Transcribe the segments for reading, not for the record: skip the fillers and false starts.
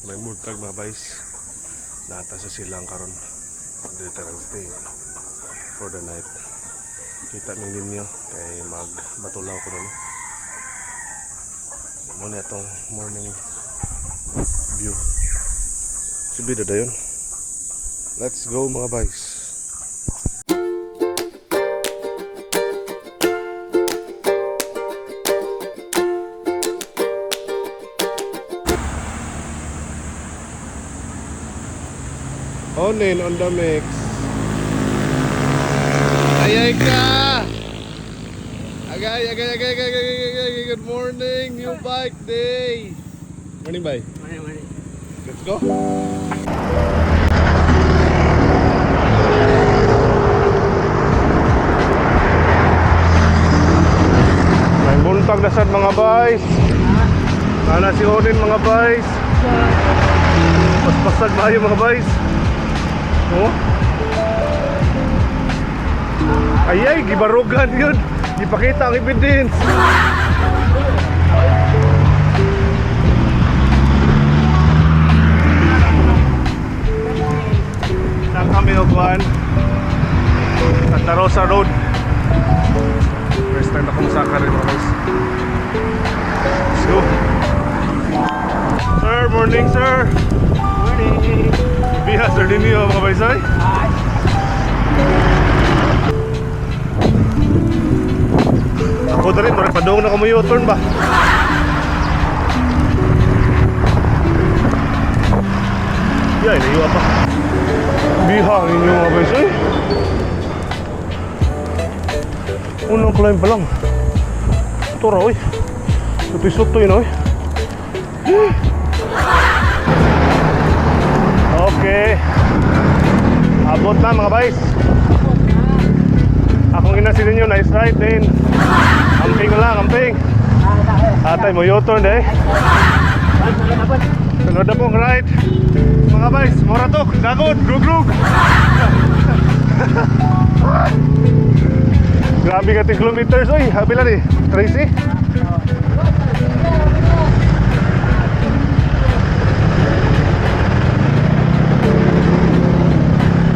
May buntag, mga bays. Naa ta sa silang karon. Dito lang stay for the night. Kita ni ninyo kay magbatulaw ko nun. Mao na atong morning view. Subida dayon. Let's go, mga bays. Onin on the mix. Ayay ka! Agay, agay, agay, agay, agay, agay, agay. Good morning! New bike day! Morning, bye. Morning, morning. Let's go! May buntag na sad, mga bays. Ana si Onin, mga bays. Paspasag maayo, mga bays. Oh. Ay ay, gibarugan yun. Gipakita ang evidence. Na kami og kuan. Santa Rosa Road. First time ako musaka rin, mga guys. Let's go. Sir, morning, sir. Morning. Biha sir ninyo, mga bays ay. Ay. Ako na rin, murag padung na ko mo U-turn ba? Yeah, naiwa pa. Biha ang inyo, mga bays ay. Unang climb pa lang. Ito ra, oy. Sutoy-sutoy na, oy. Okay. Abot na, mga bays. Akong ginasin ninyo, nice ride din. Amping na lang, amping. Atay mo U-turn eh. Sunod na pong right. Mga bays, moratok, dagod, grug-grug. Grabe ka kilometers, oy. Habila ni, Tracy.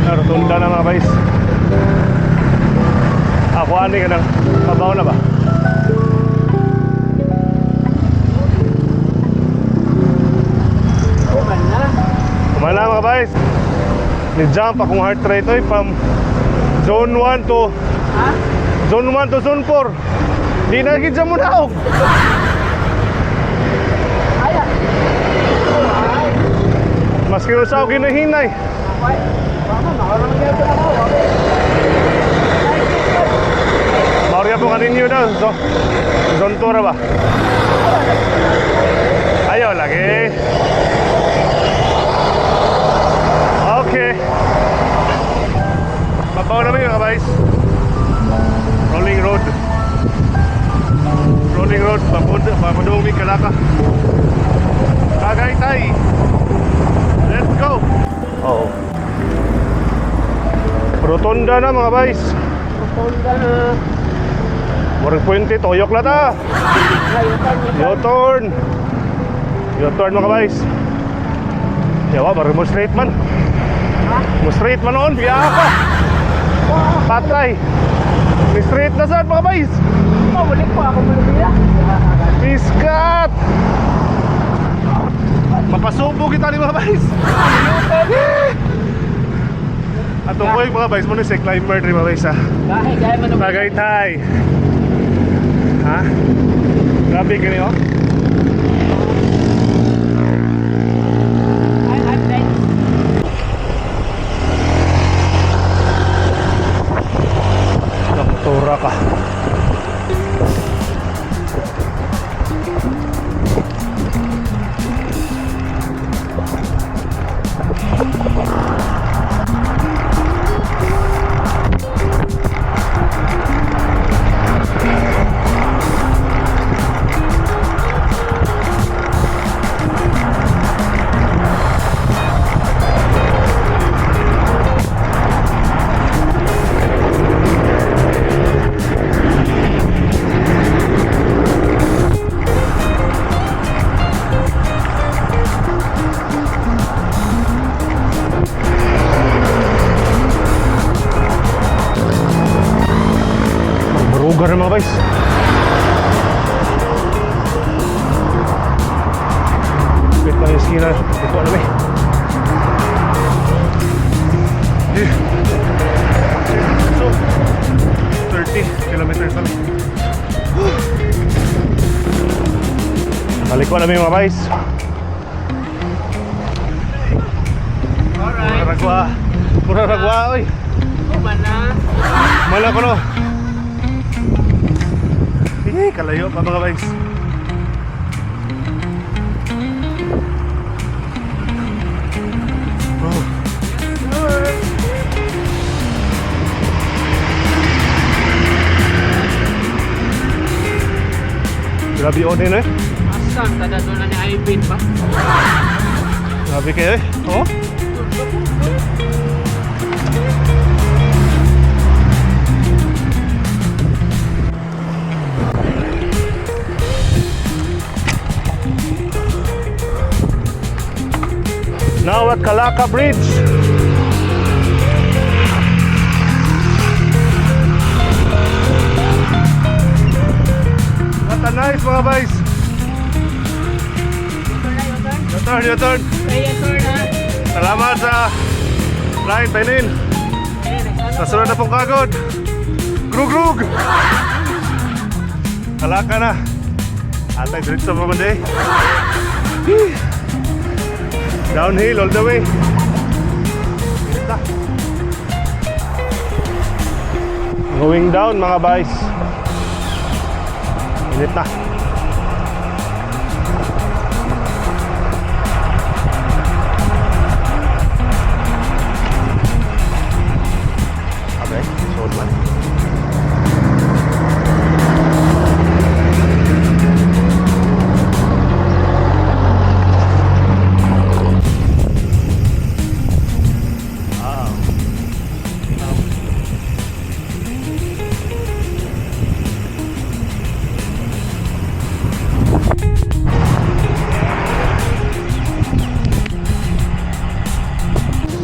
Narotunda na, mga bays. Ako ani ka nang kabaw na ba? Kuman na. Kumala, mga bays. Ni-jump akong heart rate oy from zone 1 to Ha? zone 1 to zone 4. Di na gid mo naog. Ay, ah. Ay. Maski sa ako ginahinay. Ay. Baka makaroon gyud ako. Maurya po kaninyo daw. So, zone 2 ra ba? Ayaw lagi. Okay. Babaw naman yun, mga bays. Rolling road. Rolling road. Papadung mi Calaca. Tagaytay. Let's go. Oo. Rotonda na, mga bays. Rotonda na. Murag puente, toyok na ta. U-turn. U-turn, mga bays. Yawa, bari mo straight man. Mo straight man noon, biya ka. Patay. May straight na saan, mga bays. Pabalik po ako muna. Piskat! Mapasubo kita ni mga bays. Atong koy, mga bays, mo ni si climber diri, mga bays ha. Gahe, gahe man. Tagaytay. Ha? Grabe kini oh. Ay, ay, ay. Doktora ka. Sige na, ito ano eh. Eh. So, 30 kilometers kami. Balik ko na mga guys. Alright. Mura ragwa. Mura ragwa, oy. Kuman na. Mala ko no. Eh, kalayo pa mga guys. Oh. Grabe on eh. Asan tada doon na ni Ivan ba? Grabe kayo eh. Oh. Now at Calaca Bridge. What a nice mga guys. U-turn na, U-turn. U-turn, U-turn. Ay, U-turn na. Salamat sa line, Tainin. Ayan, next ano Sa sunod na pong kagod. Grug, grug! Calaca na. Atay, diretso pa man day. Downhill all the way. Init na. Going down mga guys. Init na. Okay, sold man. Wow.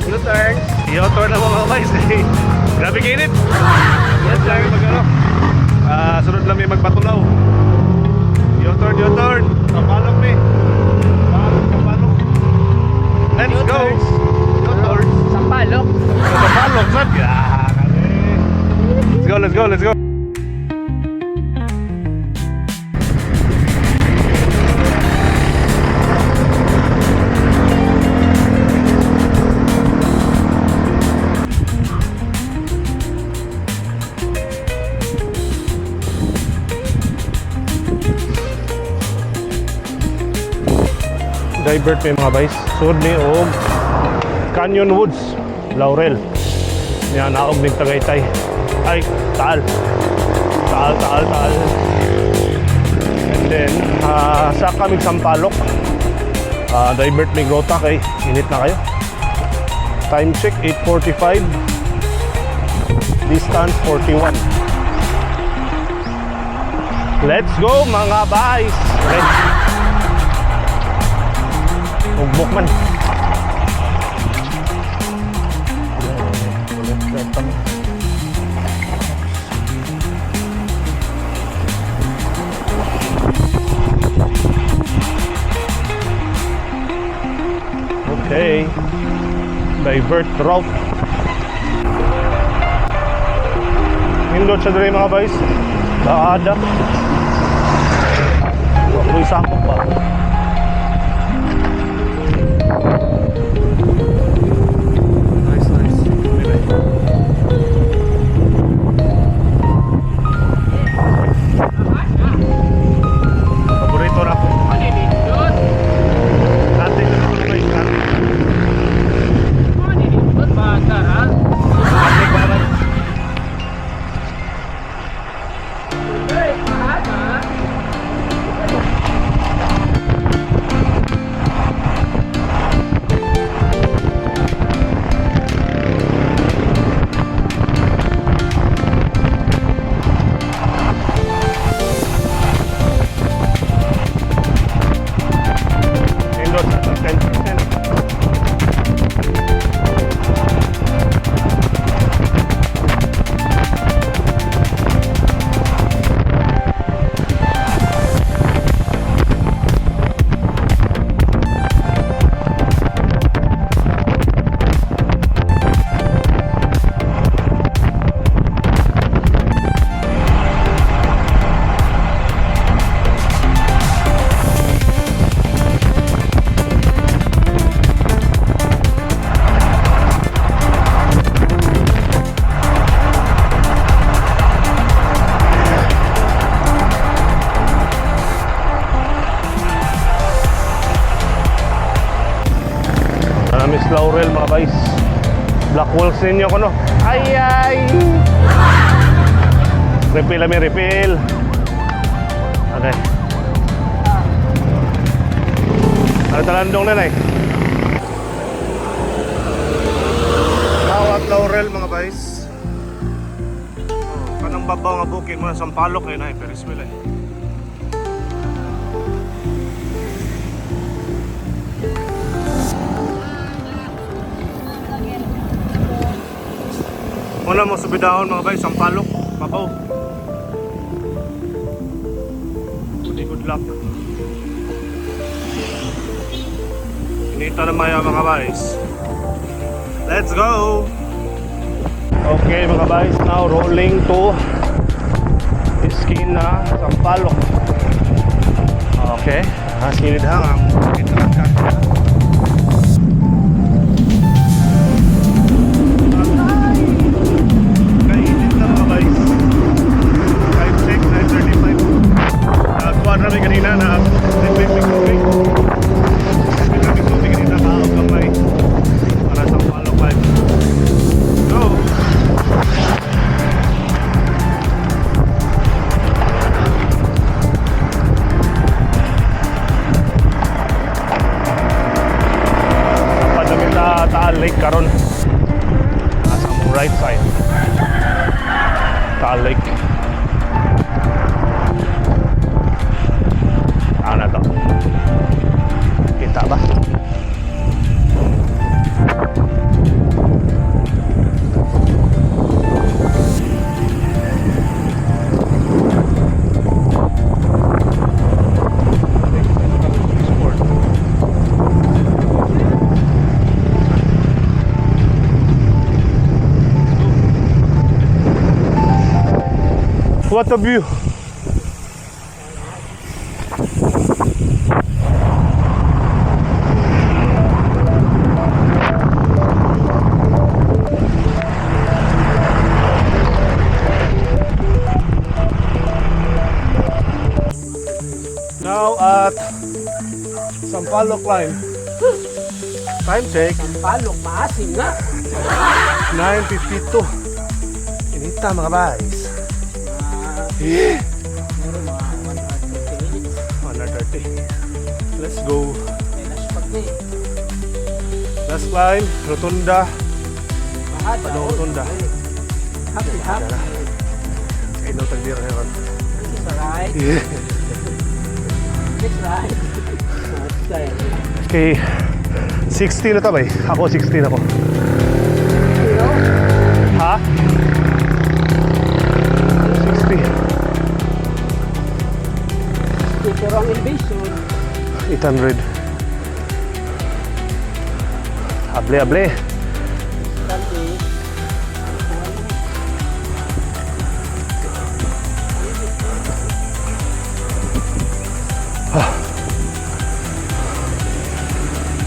U-turn. U-turn na mga guys. Grabe kainit. U-turn. Mag ano? Ah, sunod lang may magpatulaw. U-turn, U-turn. Kapalok ni. Kapalok, kapalok. Let's go. U-turn. Sampalok. Kapalok, sad. Yeah, kali. Let's go, let's go, let's go. Divert may mga guys. Sud ni og Canyon Woods, Laurel. Niya naog ning Tagaytay. Ay, Taal. Taal, Taal, Taal. And then, sa kamig Sampaloc. Divert may grota kay init na kayo. Time check 8:45. Distance 41. Let's go mga guys. Okay. Ugbok man. Left right pa man. Okay. Divert route. Nindot siya diri mga boys. Baada. Uy, sakop pa. Nice, nice. Bye-bye. Paborito na ako. Ano nindot? Natin, guys, natin. Ano nindot? Bata ha? Natin, bye-bye. Hey, bata. Miss Laurel, mga guys. Black Wolves ninyo ko, no? Ay, ay! Refill kami, refill. Okay. Ano talandong na, nay? Tawag Laurel, mga guys. Oh, kanang babaw nga bukid mo na sampalok eh, nay. Ferris wheel eh. Una mo subidahon, mga bay, sampalok, babaw. Good, good luck. Inita na maya, mga bays. Let's go! Okay, mga bays, now rolling to Iskina, Sampalok. Okay, sinid hang ang Kainit na, mga guys. Time check, 9:35. Nagkuha namin kanina na refill mig tubig. Refill namin tubig kanina kaog kamay. Para sa Palo 5. Go! Padami ta Taal Lake karon. Nasa among right side. Taal Lake. Ano na to? Kita ba? Sport. What a view! Now at Sampaloc climb. Time check, Palok, maasim na. 9:52. Inita, mga guys. Meron mga 1 hour 30 minutes. 130. Let's go. May last pag na eh. Last climb, Rotunda. Mahal. Ano, Rotunda? Happy, happy. Ay, no, tagdira na yun. This is right. Yeah. Next right. Okay. Okay, 60 na ta bay. Ako 16 ako. Ha? 60. Pero ang elevation, 800. Able, able. dati,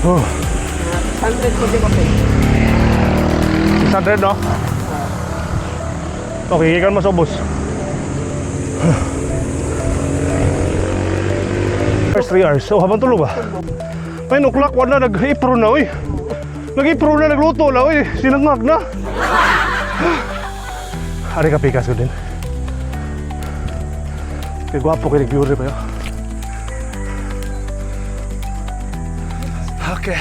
Oh, 100 ko din ako. 600, no? Okay, ikan mas ubos. First 3 hours. So, habang tulog ba? 9 o'clock, wala, nag-ipro na, uy. Nag-ipro na, nagluto na, uy. Sinangag na. Ari ka pikas ko din. Kay gwapo kay nag-beauty pa yun. Okay.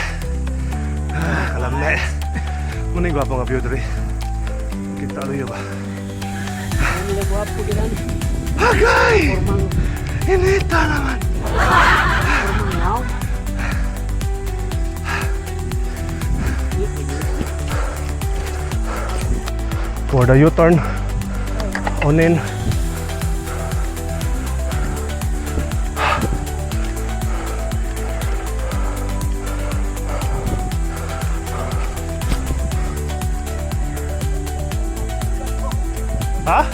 Ah, alam na eh. Muna yung gwapo nga view diri. Kita ano yun ba? Ano nila gwapo gilan? Agay! Formang, Inita naman! formang now. For the U-turn. On in. Ha?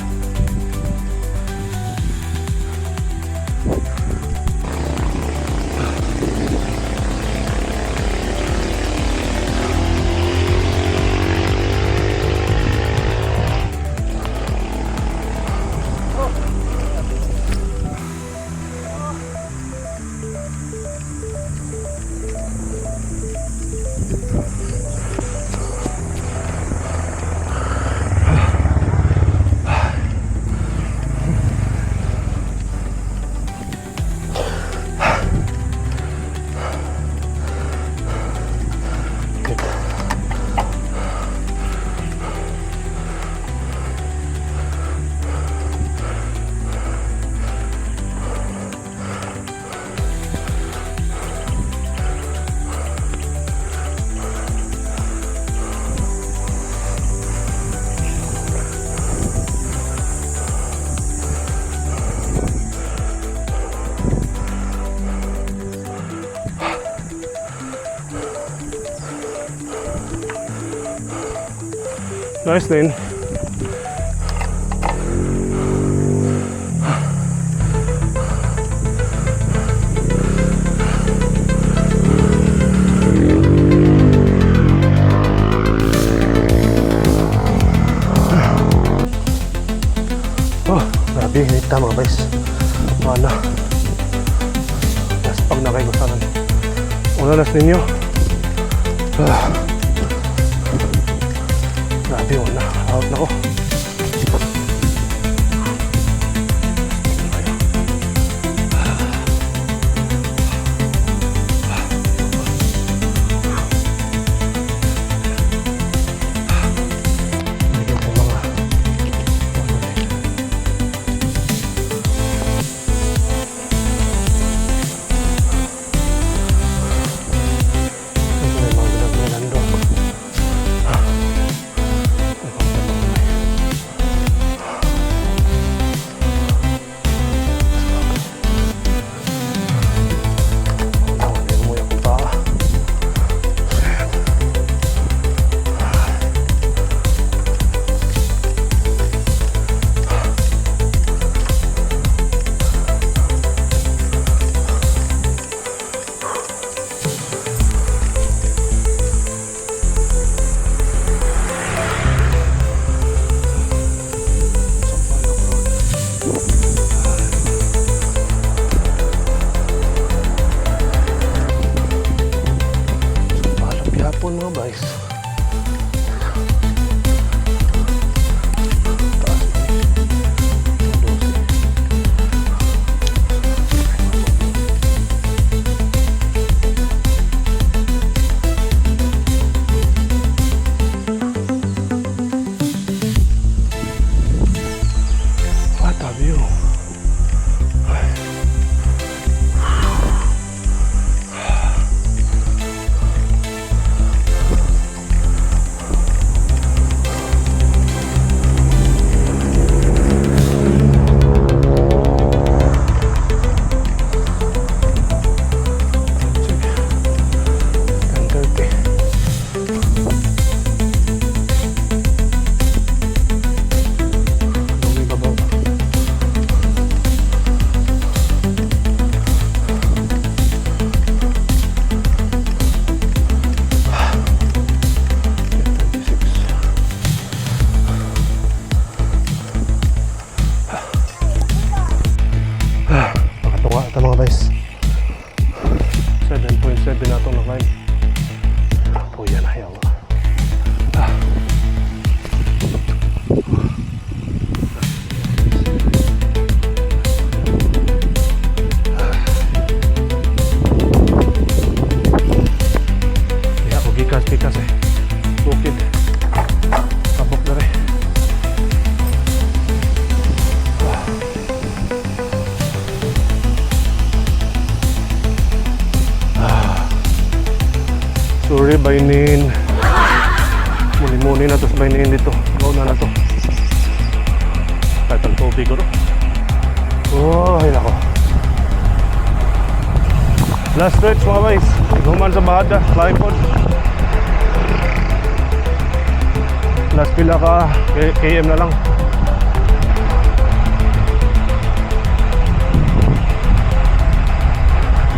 Nice din. Oh, grabe, init mga guys. Wala. Naspag na kayo sa una nas ninyo. Ah. Grabe, una. Out na ko. Bigyan ko mga ano rin. Ito na yung mga ginagawa landok. Ito yung mga Una, wala mo yung paa. Sampaloc Road. Sampaloc yapon, mga guys. Taas ini. 12. What a view. Ay. Check. 10:30. Anong ibabaw? 26. Ah, makatunga ito, mga guys. 7.7 na itong na-climb. Puya na, yawa. Ah. Di ako gikas-gikas eh. Bukid. Kabok na rin. Ah. Ah. Sorry, Bainin. Muni-muni na to sa Bainin dito. Go na na to. Kahit ang tubig ko to. Oh, ay nako. Last stretch, mga guys. Human sa bahada, climb pod. Last pila ka KM na lang.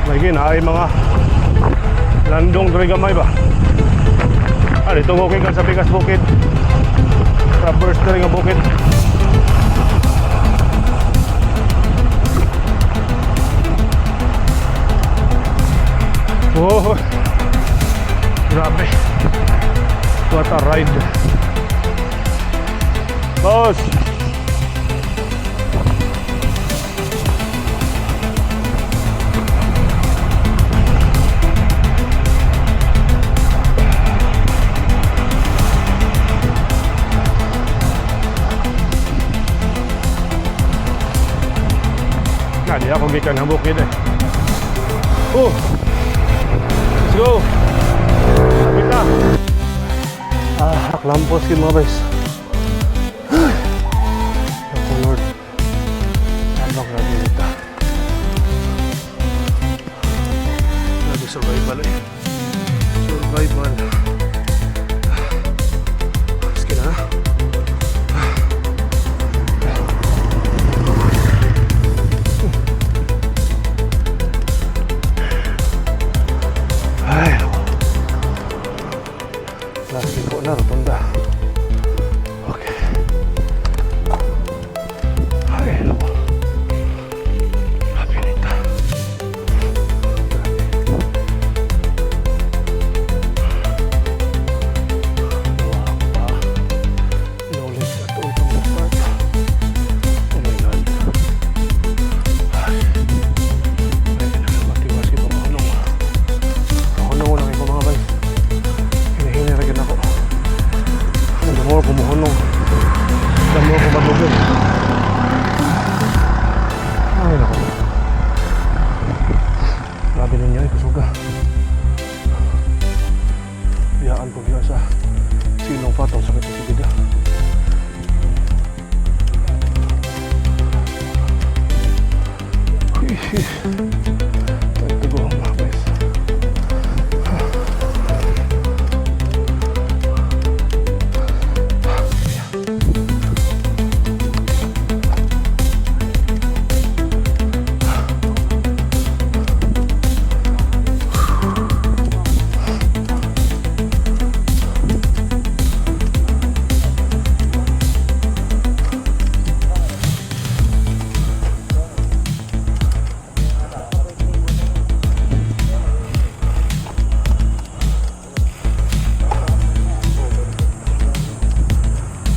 May ay mga landong diri gamay ba? Ah, dito okay kan sa Bigas Bukid. Sa diri nga bukid. Oh, grabe. What a ride. Boss! Na, di ako gikan ng bukid eh. Oh! Let's go! Lapit na! Ah, lampos yun, mga guys. Ako, Lord. Ano, grabe nito. Grabe survival eh. Survival. Last liko na, rotunda. Okay. Ay, nako. Grabe nita. Grabe. Nawa ako pa. Knowledge at all itong part. Oh my God. Ay. Ay, matiwas ko pa mahunong. Mahunong lang ko, mga bay. Hinihini ra gyud ako. The more ko muhunong, the more ko madugod. Ay, nako. Grabe ninyo, eh, kusuga. Biyaan ko gyud sa silong patong sakit sa bida. Uy, time to go home, mga guys.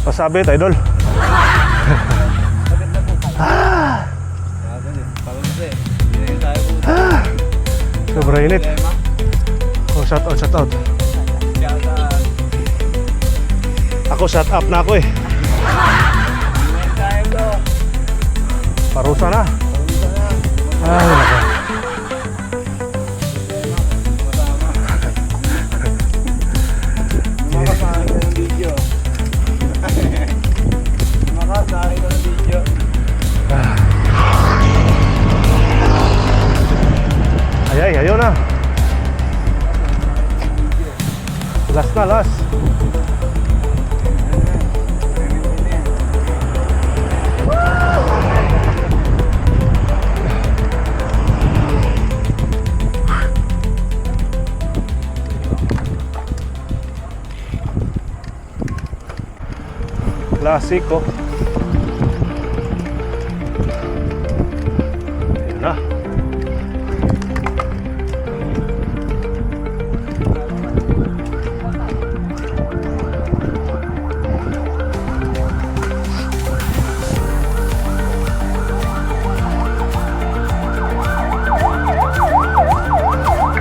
Pasabit, idol. Ah! Ah! Sobrang init. Oh, shout out, shout out. Ako, shut up na ako eh. Parusa na. Ay, nako. Makasali ka ng video. Makasali ka ng video. Ay, ay, ayaw na. Last na, last. Klasiko. Ayun na.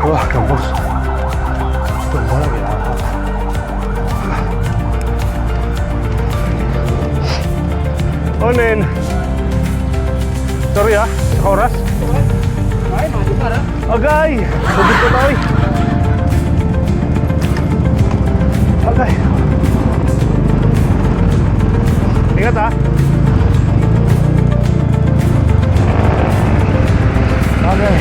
Wah, kampus. Tumba lagi ah. Onen. Sorry ah, sa oras. Ay, mga di ah. Agay! Tubig ko na, oy. Agay. Ingat ah. Agay.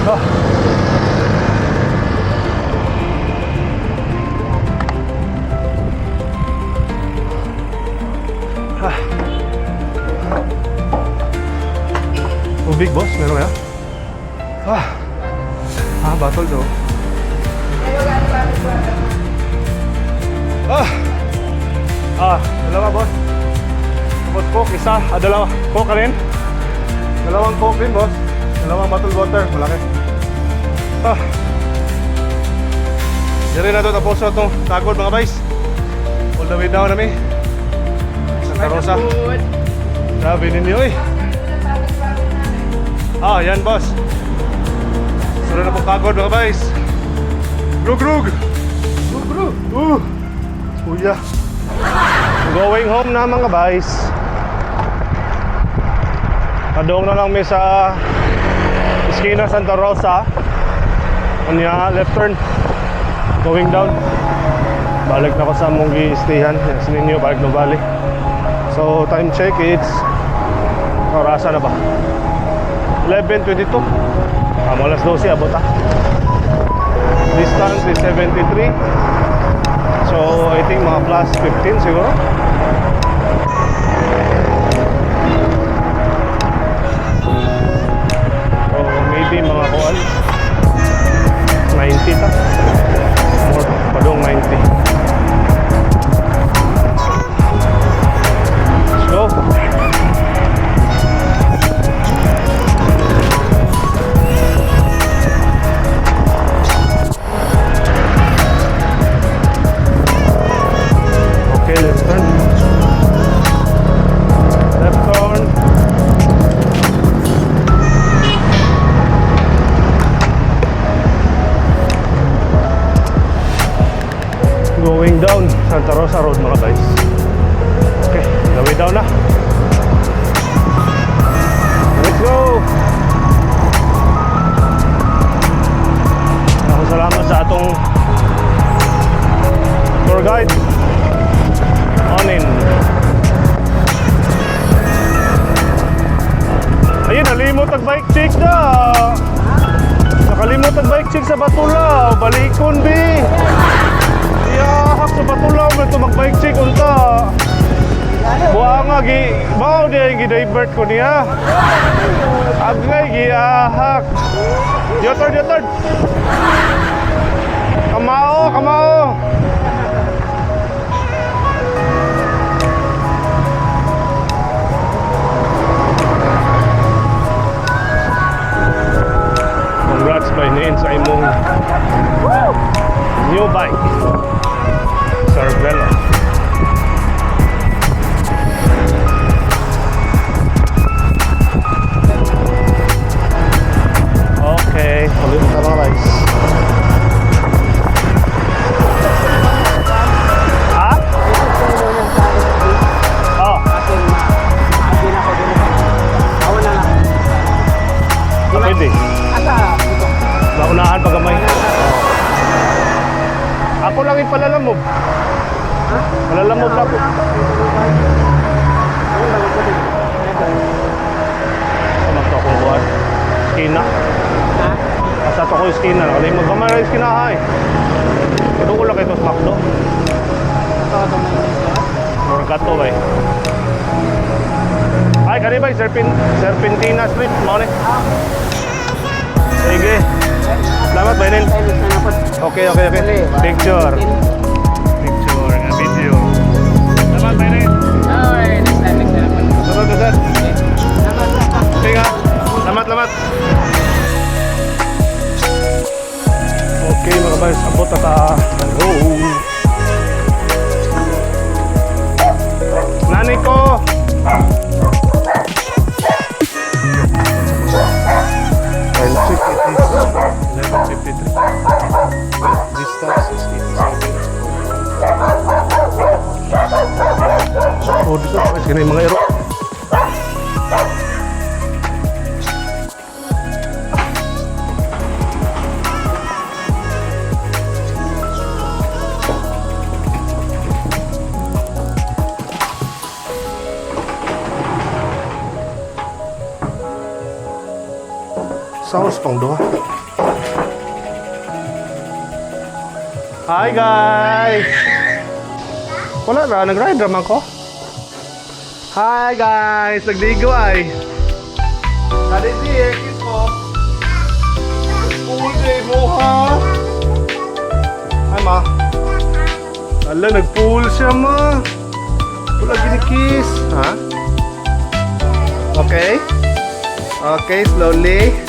Oh. Ah. Tubig, boss, meron kaya? Ah. Ah, bottle do. Ah. Ah, dalawa, boss. Tapos Coke, isa. Ah, dalawa. Coke rin. Dalawang Coke rin, boss. Dalawang bottled water. Malaki. Ah. Diri na to tapos na itong tagod, mga guys. All the way down nami. Santa Rosa. Grabe ninyo eh. Ah, yan, boss. Sunod na pong pagod, mga guys. Grug grug! Grug grug! Kuya. Going home na, mga guys. Padong na lang mi sa Esquina Santa Rosa. Unya, left turn. Going down. Balik na ko sa among gi-stayhan. Yes, ninyo, balik na balik. So, time check, it's orasa na ba? 11:22. Ah, mga alas 12, abot ah. Distance is 73. So, I think mga plus 15 siguro. So, maybe mga kuan 90 ta. Going down Santa Rosa Road, mga guys. Okay, the way down na. Let's go! Ako salamat sa atong tour guide. Onin. Ayun, nalimot ang bike check na. Nakalimot ang bike check sa Batulao. Balikon, bi. Iyahak sa Batulao. Ito mag-bike check, unta. Buha nga, gi, mao di ay gi-divert ko niya. Agay, giahak. U-turn, U-turn. Kamao, kamao. Congrats by Nin sa imong new bike. Cervelo. Okay, ulit na mga guys. Ha? Oh, Kasi maagi na ako dun. Ako na lang. Ah, pwede. Asa, dito. Naunahan pa gamay. Ako lang ipalalamove. Ha? Palalamove ako. Ako lang ko din. Sa magto akong buwan. Skina. Ha? Asa to ko yung skina. Nakalimot pa man yung skina hay. Ito ko lang ito sa McDo. Ito, may dito. Morgato ba eh. Ay, kani ba? Serpentina Street. Mao ni. Sige. Salamat, Bainin. Ay, na na po. Okay. Picture. Picture nga video. Salamat, Bainin. Alright, next time po. Salamat, sir. Okay. Salamat. Okay nga. Salamat, salamat. Okay, mga guys, abot na ta. Go. Nani ko. Time check, it is 11:53. Distance is 87. Oh, dito pa kasi mga iro. Sauce pang duha. Hi, guys! Wala ra, nag-ride raman ko. Hi, guys! Nagligo ay. Dali si kiss mo. Full day mo ha. Ay ma. Ala, nag-pool siya, ma. Wala ginikiss. Ha? Okay? Okay, slowly.